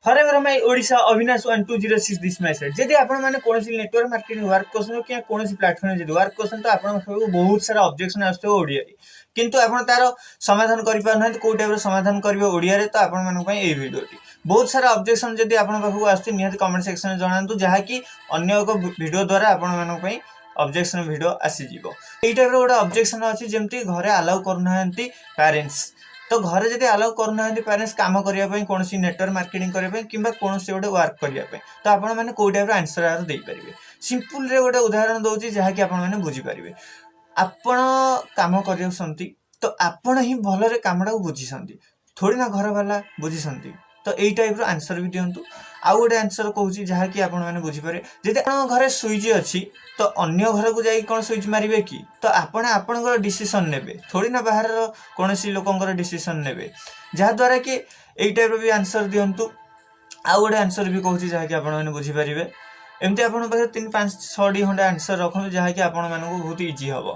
Forever my Odisha, Abinash 1206, this my side. ଯଦି ଆପଣମାନେ କୌଣସି ନେଟୱାର୍କ ମାର୍କେଟିଂ ୱାର୍କ କରୁଛନ୍ତି କିମ୍ବା କୌଣସି ପ୍ଲାଟଫର୍ମରେ ଯଦି ୱାର୍କ କରୁଛନ୍ତି, ତ ଆପଣଙ୍କ ପାଖକୁ ବହୁତ ସାରା ଅବଜେକ୍ସନ ଆସୁଥିବ ଓଡ଼ିଆରେ, କିନ୍ତୁ ଆପଣ ତାର ସମାଧାନ କରିପାରୁନାହାନ୍ତି। କେଉଁ ଟାଇପ୍ର ସମାଧାନ କରିବେ ଓଡ଼ିଆରେ? ତ ଆପଣମାନଙ୍କ ପାଇଁ ଏଇ ଭିଡ଼ିଓଟି। ବହୁତ ସାରା ଅବଜେକ୍ସନ ଯଦି ଆପଣଙ୍କ ପାଖକୁ ଆସୁଛି, ନିହାତି କମେଣ୍ଟ ସେକ୍ସନରେ ଜଣାନ୍ତୁ, ଯାହାକି ଅନ୍ୟ ଏକ ଭିଡ଼ିଓ ଦ୍ୱାରା ଆପଣମାନଙ୍କ ପାଇଁ ଅବଜେକ୍ସନ ଭିଡ଼ିଓ ଆସିଯିବ। ଏଇ ଟାଇପ୍ର ଗୋଟେ ଅବଜେକ୍ସନ ଅଛି, ଯେମିତି ଘରେ ଆଲାଉ କରୁନାହାନ୍ତି ପ୍ୟାରେଣ୍ଟସ୍। ତ ଘରେ ଯଦି ଆଲାଉ କରୁନାହାନ୍ତି ପ୍ୟାରେଣ୍ଟସ୍ କାମ କରିବା ପାଇଁ, କୌଣସି ନେଟୱାର୍କ ମାର୍କେଟିଂ କରିବା ପାଇଁ କିମ୍ବା କୌଣସି ଗୋଟେ ୱାର୍କ କରିବା ପାଇଁ, ତ ଆପଣମାନେ କେଉଁ ଟାଇପ୍ର ଆନ୍ସର ଏହାର ଦେଇପାରିବେ? ସିମ୍ପଲରେ ଗୋଟେ ଉଦାହରଣ ଦେଉଛି, ଯାହାକି ଆପଣମାନେ ବୁଝିପାରିବେ। ଆପଣ କାମ କରୁଛନ୍ତି ତ ଆପଣ ହିଁ ଭଲରେ କାମଟାକୁ ବୁଝିଛନ୍ତି, ଥୋଡ଼ି ନା ଘରବାଲା ବୁଝିଛନ୍ତି। ତ ଏଇ ଟାଇପ୍ର ଆନ୍ସର ବି ଦିଅନ୍ତୁ। ଆଉ ଗୋଟେ ଆନ୍ସର କହୁଛି, ଯାହାକି ଆପଣମାନେ ବୁଝିପାରିବେ। ଯଦି ଆପଣଙ୍କ ଘରେ ସୁଇଚ୍ ଅଛି, ତ ଅନ୍ୟ ଘରକୁ ଯାଇକି କ'ଣ ସୁଇଚ୍ ମାରିବେ କି? ତ ଆପଣ ଆପଣଙ୍କର ଡିସିସନ୍ ନେବେ, ଥୋଡ଼ି ନା ବାହାରର କୌଣସି ଲୋକଙ୍କର ଡିସିସନ୍ ନେବେ। ଯାହାଦ୍ୱାରା କି ଏଇ ଟାଇପ୍ର ବି ଆନ୍ସର ଦିଅନ୍ତୁ। ଆଉ ଗୋଟେ ଆନ୍ସର ବି କହୁଛି, ଯାହାକି ଆପଣମାନେ ବୁଝିପାରିବେ। ଏମିତି ଆପଣଙ୍କ ପାଖରେ ତିନି, ପାଞ୍ଚ, ଛଅଟି ଖଣ୍ଡେ ଆନ୍ସର ରଖନ୍ତୁ, ଯାହାକି ଆପଣମାନଙ୍କୁ ବହୁତ ଇଜି ହେବ।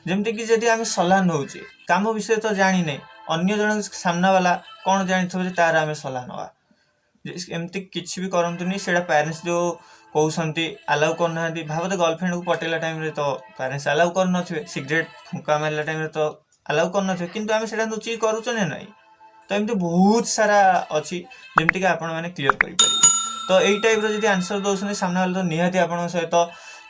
ଯେମିତିକି ଯଦି ଆମେ ସଲାହ ନେଉଛେ, କାମ ବିଷୟରେ ତ ଜାଣିନେ, ଅନ୍ୟ ଜଣେ ସାମ୍ନାବାଲା କ'ଣ ଜାଣିଥିବ ଯେ ତାର ଆମେ ସଲାହ ନେବା? ଏମିତି କିଛି ବି କରନ୍ତୁନି। ସେଇଟା ପ୍ୟାରେଣ୍ଟସ୍ ଯେଉଁ କହୁଛନ୍ତି ଆଲାଉ କରୁନାହାନ୍ତି, ଭାବନ୍ତୁ ଗର୍ଲଫ୍ରେଣ୍ଡକୁ ପଟେଇଲା ଟାଇମ୍ରେ ତ ପ୍ୟାରେଣ୍ଟସ୍ ଆଲାଉ କରୁନଥିବେ, ସିଗାରେଟ୍ ଫୁଙ୍କା ମାରିଲା ଟାଇମ୍ରେ ତ ଆଲାଉ କରୁନଥିବେ, କିନ୍ତୁ ଆମେ ସେଇଟା ଲୁଚିକି କରୁଛେ ନା ନାହିଁ? ତ ଏମିତି ବହୁତ ସାରା ଅଛି, ଯେମିତିକି ଆପଣମାନେ କ୍ଲିୟର କରିପାରିବେ। ତ ଏଇ ଟାଇପ୍ର ଯଦି ଆନ୍ସର ଦେଉଛନ୍ତି, ସାମ୍ନାବାଲା ତ ନିହାତି ଆପଣଙ୍କ ସହିତ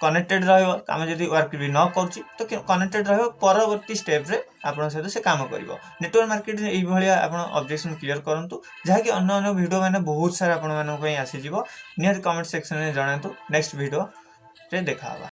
କନେକ୍ଟେଡ୍ ରହିବ। କାମ ଯଦି ୱାର୍କ ବି ନ କରୁଛି, ତ କନେକ୍ଟେଡ୍ ରହିବ, ପରବର୍ତ୍ତୀ ଷ୍ଟେପ୍ରେ ଆପଣଙ୍କ ସହିତ ସେ କାମ କରିବ। ନେଟୱାର୍କ ମାର୍କେଟିଂ ଏଇଭଳିଆ ଆପଣ ଅବଜେକ୍ସନ୍ କ୍ଲିୟର କରନ୍ତୁ, ଯାହାକି ଅନ୍ୟ ଅନ୍ୟ ଭିଡ଼ିଓ ମାନେ ବହୁତ ସାରା ଆପଣମାନଙ୍କ ପାଇଁ ଆସିଯିବ। ନିହାତି କମେଣ୍ଟ ସେକ୍ସନରେ ଜଣାନ୍ତୁ। ନେକ୍ସଟ ଭିଡ଼ିଓରେ ଦେଖା ହେବା।